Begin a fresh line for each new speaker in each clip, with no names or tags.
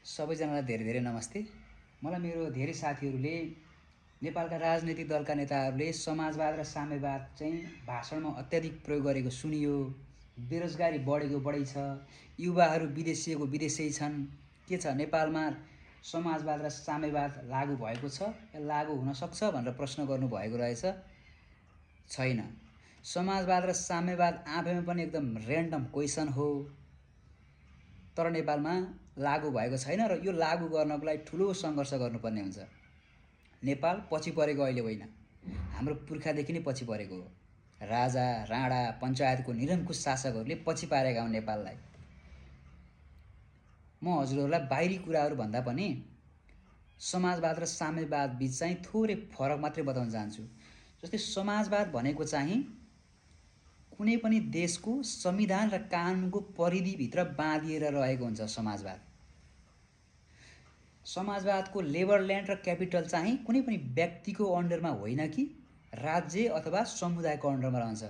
सबैजनालाई धेरै धेरै नमस्ते। मलाई मेरो धेरै साथीहरूले नेपालका राजनैतिक दलका नेताहरूले समाजवाद र साम्यवाद चाहिँ भाषणमा अत्याधिक प्रयोग गरेको सुनियो। बेरोजगारी बढेको बढै छ, युवाहरू विदेशिएको विदेशै छन्। के छ नेपालमा समाजवाद र साम्यवाद लागू भएको छ या लागू हुन सक्छ भनेर प्रश्न गर्नुभएको रहेछ। छैन। समाजवाद र साम्यवाद आफैमा पनि एकदम र्यान्डम क्वेसन हो, तर नेपालमा लागू भएको छैन र यो लागू गर्नको लागि ठुलो सङ्घर्ष गर्नुपर्ने हुन्छ। नेपाल पछि परेको अहिले होइन, हाम्रो पुर्खादेखि नै पछि परेको हो। राजा राणा पञ्चायतको निरङ्कुश शासकहरूले पछि पारेका हुन् नेपाललाई। म हजुरहरूलाई बाहिरी कुराहरू भन्दा पनि समाजवाद र साम्यवाद बीच चाहिँ थोरै फरक मात्रै बताउन चाहन्छु। जस्तै समाजवाद भनेको चाहिँ कुनै पनि देशको संविधान र कानुनको परिधिभित्र बाँधिएर रहेको हुन्छ समाजवाद। समाजवादको लेबर ल्यान्ड र क्यापिटल चाहिँ कुनै पनि व्यक्तिको अन्डरमा होइन कि राज्य अथवा समुदायको अन्डरमा रहन्छ।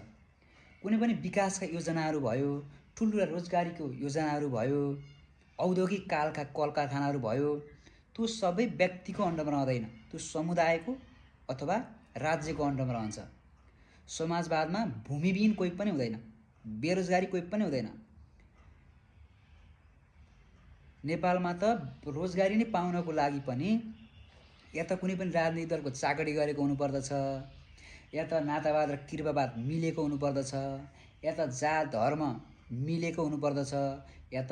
कुनै पनि विकासका योजनाहरू भयो, ठुल्ठुला रोजगारीको योजनाहरू भयो, औद्योगिक कालका कल कारखानाहरू भयो, त्यो सबै व्यक्तिको अन्डरमा रहँदैन, त्यो समुदायको अथवा राज्यको अन्डरमा रहन्छ। समाजवादमा भूमिविहीन कोही पनि हुँदैन, बेरोजगारी कोही पनि हुँदैन। नेपालमा त रोजगारी नै पाउनको लागि पनि या त कुनै पनि राजनीतिक दलको चाकरी गरेको हुनुपर्दछ, या त नातावाद र कृपावाद मिलेको हुनुपर्दछ, या त जात धर्म मिलेको हुनुपर्दछ, या त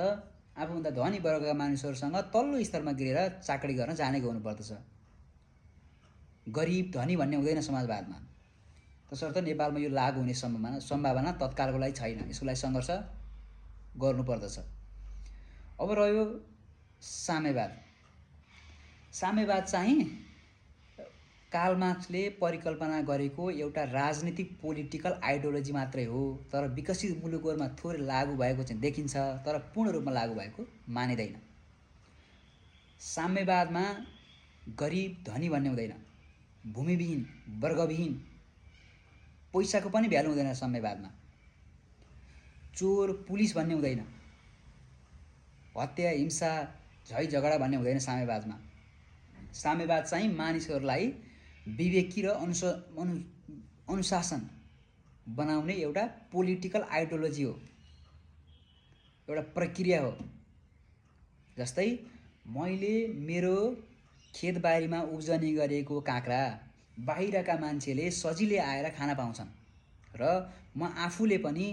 आफूभन्दा धनी वर्गका मानिसहरूसँग तल्लो स्तरमा गिरेर चाकरी गर्न जानेको हुनुपर्दछ। गरिब धनी भन्ने हुँदैन समाजवादमा। तसर्थ नेपालमा यो लागू हुने सम्भावना तत्कालको लागि छैन। यसको लागि सङ्घर्ष गर्नुपर्दछ। अब रह्यो साम्यवाद। साम्यवाद चाहिँ कार्ल मार्क्सले परिकल्पना गरेको एउटा राजनीतिक पोलिटिकल आइडियोलोजी मात्रै हो, तर विकसित मुलुकहरूमा थोरै लागू भएको चाहिँ देखिन्छ, तर पूर्ण रूपमा लागू भएको मानिँदैन। साम्यवादमा गरिब धनी भन्ने हुँदैन, भूमिविहीन वर्गविहीन पैसाको पनि भ्यालु हुँदैन। साम्यवादमा चोर पुलिस भन्ने हुँदैन, हत्या हिंसा झै झगडा भन्ने हुँदैन साम्यवादमा। साम्यवाद चाहिँ मानिसहरूलाई विवेकी र अनुशासन बनाउने एउटा पोलिटिकल आइडियोलोजी हो, एउटा प्रक्रिया हो। जस्तै मैले मेरो खेतबारीमा उब्जनी गरेको काँक्रा बाहिरका मान्छेले सजिलै आएर खान पाउँछन् र म आफूले पनि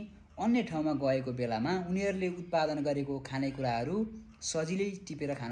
अन्य ठाउँमा गएको बेलामा उनीहरूले उत्पादन गरेको खानेकुराहरू सजिलै टिपेर खान